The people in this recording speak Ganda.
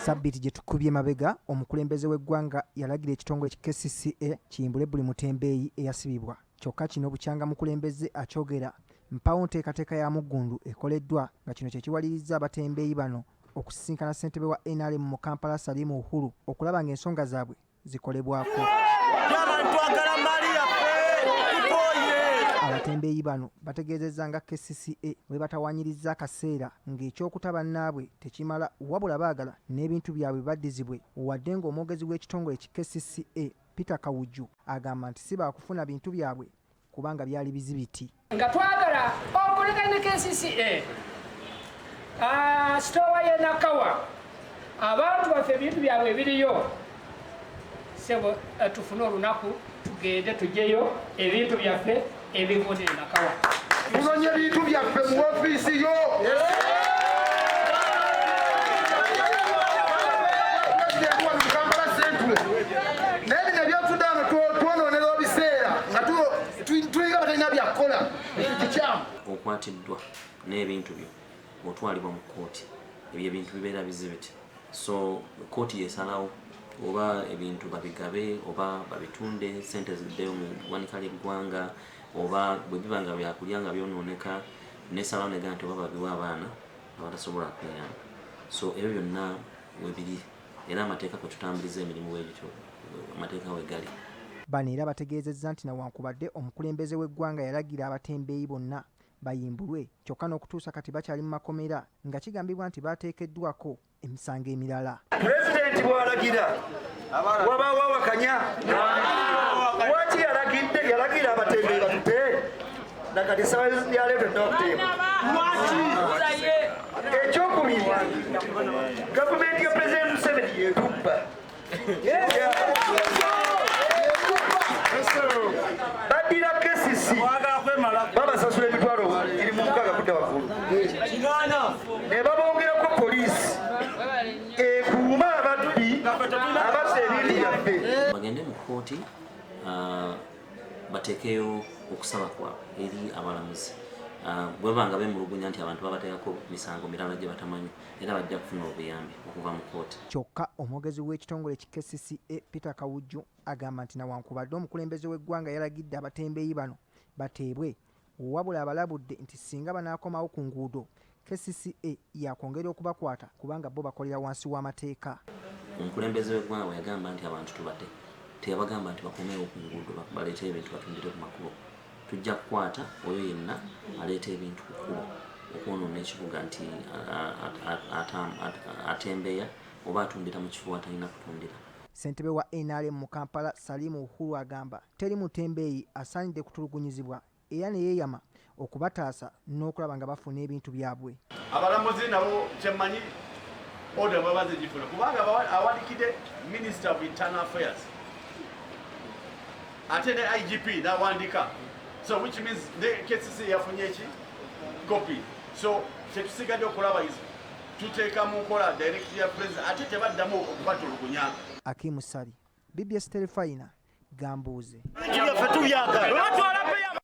Sabbiiti gye tukubye mabega, omukulembeze w'eggwanga yalagira ekitongole ki KCCA kiyimbule buli mutembeeyi eyasibibwa. Kyokka kino bukyanga mukulembeze akyogera, mpaawo nteekateeka ya muggundu ekoleddwa nga kino kye kiwalirizza abatembeeyi bano okusisinkana ssentebe wa NRM mu Kampala Salim Uhuru okulaba ng'ensonga zaabwe zikolebwako. Abatembeeyi bano bategeezezza nga KCCA bwe batawaanyirizza akaseera ng'ekyokuta bannaabwe tekimala wabula baagala n'ebintu byabwe baddizibwe wadde ng'omwogezi w'ekitongole ki KCCA Peter Kawujju agamba nti si baakufuna bintu byabwe kubanga byali bizibiti. Nga twagala okolagana ne KCCA, sitoowa y'e Nakawa, abantu baffe ebintu byabwe ebiriyo sebo, tufune olunaku tugende tujeyo ebintu byaffe ebivunde e Nakawa. Tunonye ebintu byaffe mu ofiisi yo. Naye bino ebyotudde wano twonoonera ebiseera nga tulinga batalina byakukola, ekyo kikyamu. Okwatiddwa n'ebintu byo otwalibwa mu kkooti, ebyo ebintu bibeera bizibiti, so kkooti yesalawo oba ebintu babigabe oba babitunde, sente ziddeyo mu ggwanika ly'eggwanga, oba bwe biba nga byakulya nga byonooneka nesalawo nega nti oba babiwe abaana abatasobola kweyamba. So ebyo byonna webiri, era amateeka kwe tutambuliza emirimu bwegityo, amateeka we gali. Bano era bategeezezza nti nawankubadde omukulembeze w'eggwanga yalagira abatembeeyi bonna bayimbulwe, kyokka n'okutuusa kati bakyali mu makomera nga kigambibwa nti bateekeddwako emisango emirala. Pulezidenti bw'alagira wabaawo awakanya. Lwaki yalagidde? Yalagira abatembeeyi batute, nakati essaawa ya leero tolina kuteebwa. Ekyokubiri, gavumenti ya Pulezidenti Museveni yetubba. Baddira KCC babasasula emitwalo giri mu 60 kudda waggulu, ne babongerako poliisi ekuuma ababbi abatta ebintu byaffe. Bagende mu kkooti, bateekeyo okusaba kwabwe eri abalamuzi. Bwe baba nga beemulugunya nti abantu babateekako misango mirala gye batamanyi, era bajja kufuna obuyambi okuva mu kkooti. Kyokka omwogezi w'ekitongole ki KCCA Peter Kawujju agamba nti nawankubadde omukulembeze w'eggwanga yalagidde abatembeeyi bano bateebwe, wabula abalabudde nti singa banaakomawo ku nguudo KCCA yakwongera okubakwata kubanga bo bakolera wansi w'amateeka. Omukulembeze w'eggwanga bwe yagamba nti abantu tubate, teyabagamba nti bakomeewo ku nguudo baleete ebintu batundire ku makubo. Tujja kukwata oyo yenna aleeta ebintu ku kkubo okwonoona ekibuga nti atembeya oba atundira mu kifo atalina kutundira. Ssentebe wa NRM mu Kampala Salim Uhuru agamba teri mutembeeyi asaanidde kutulugunyizibwa era ne yeeyama okubataasa n'okulaba nga bafuna ebintu byabwe. Abalamuzi nabo kyemmanyi order baba zigifuna kubanga awalikidde Minister of Internal Affairs ate ne IGP n'awandika, so which means ne KCC yafunye eki copy. So kyetusigadde okulaba is tuteeka mu nkola directive ya president ate tebaddamu okubatulugunya. Akimu Sali, BBS Terefayina, Gambuuze. Byaffe tubyagala.